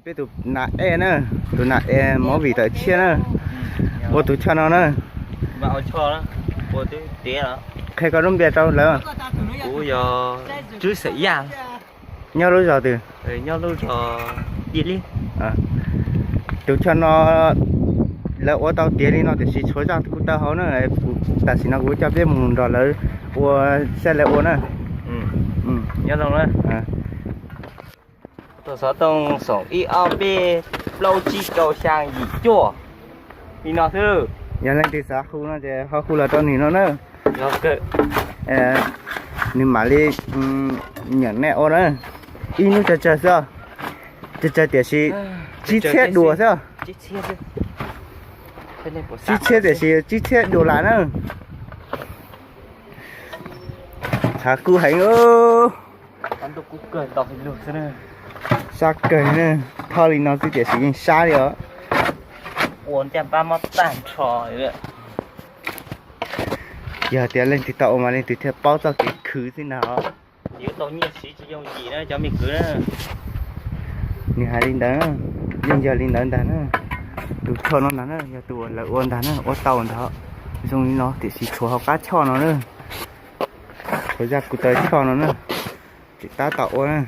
Peb tus nas ej na, tus nas ej movie tawm tshiab na, ua tus choj no na. Qhia koj lub npe rau lawv. Nyob lub zos twg? Tus choj no lawv ua tau tiav li no tiam sis tshuav zaj kuv taw hauv na. Tam sim no kuv coj peb mus nrog lawv ua, saib lawv ua na. Tus xov tooj xoom ib ob peb plaub tsib rau xyaa yim cuaj li no xwb. Yog leej twg xav hu no ces ho hu los rau nws no na. Nws mam li nyeem nej ua na. Ib hnub tsawg tsawg xwb, tsawg tsawg tiam sis tsib txhiab duas xwb. Tsib txhiab tiam sis tsib txhiab duas las na. Tshav kub heev. Sab kawg na, thoj li no xwb tiam sis yeej sab li os. Yog tias leej twg tau ua mas leej twg thiaj paub txoj kev khwv xwb ntag os. Nws hais li ntawd, yeej yog li ntawd ntag na. Tus choj no ntag na, yog tus uas lawv ua ntag na, ua tau ntag. Zoo li no tiam sis tshuav hauv qab choj no na, tshuav zaj kuv taw choj no na, tseem tab tom ua na.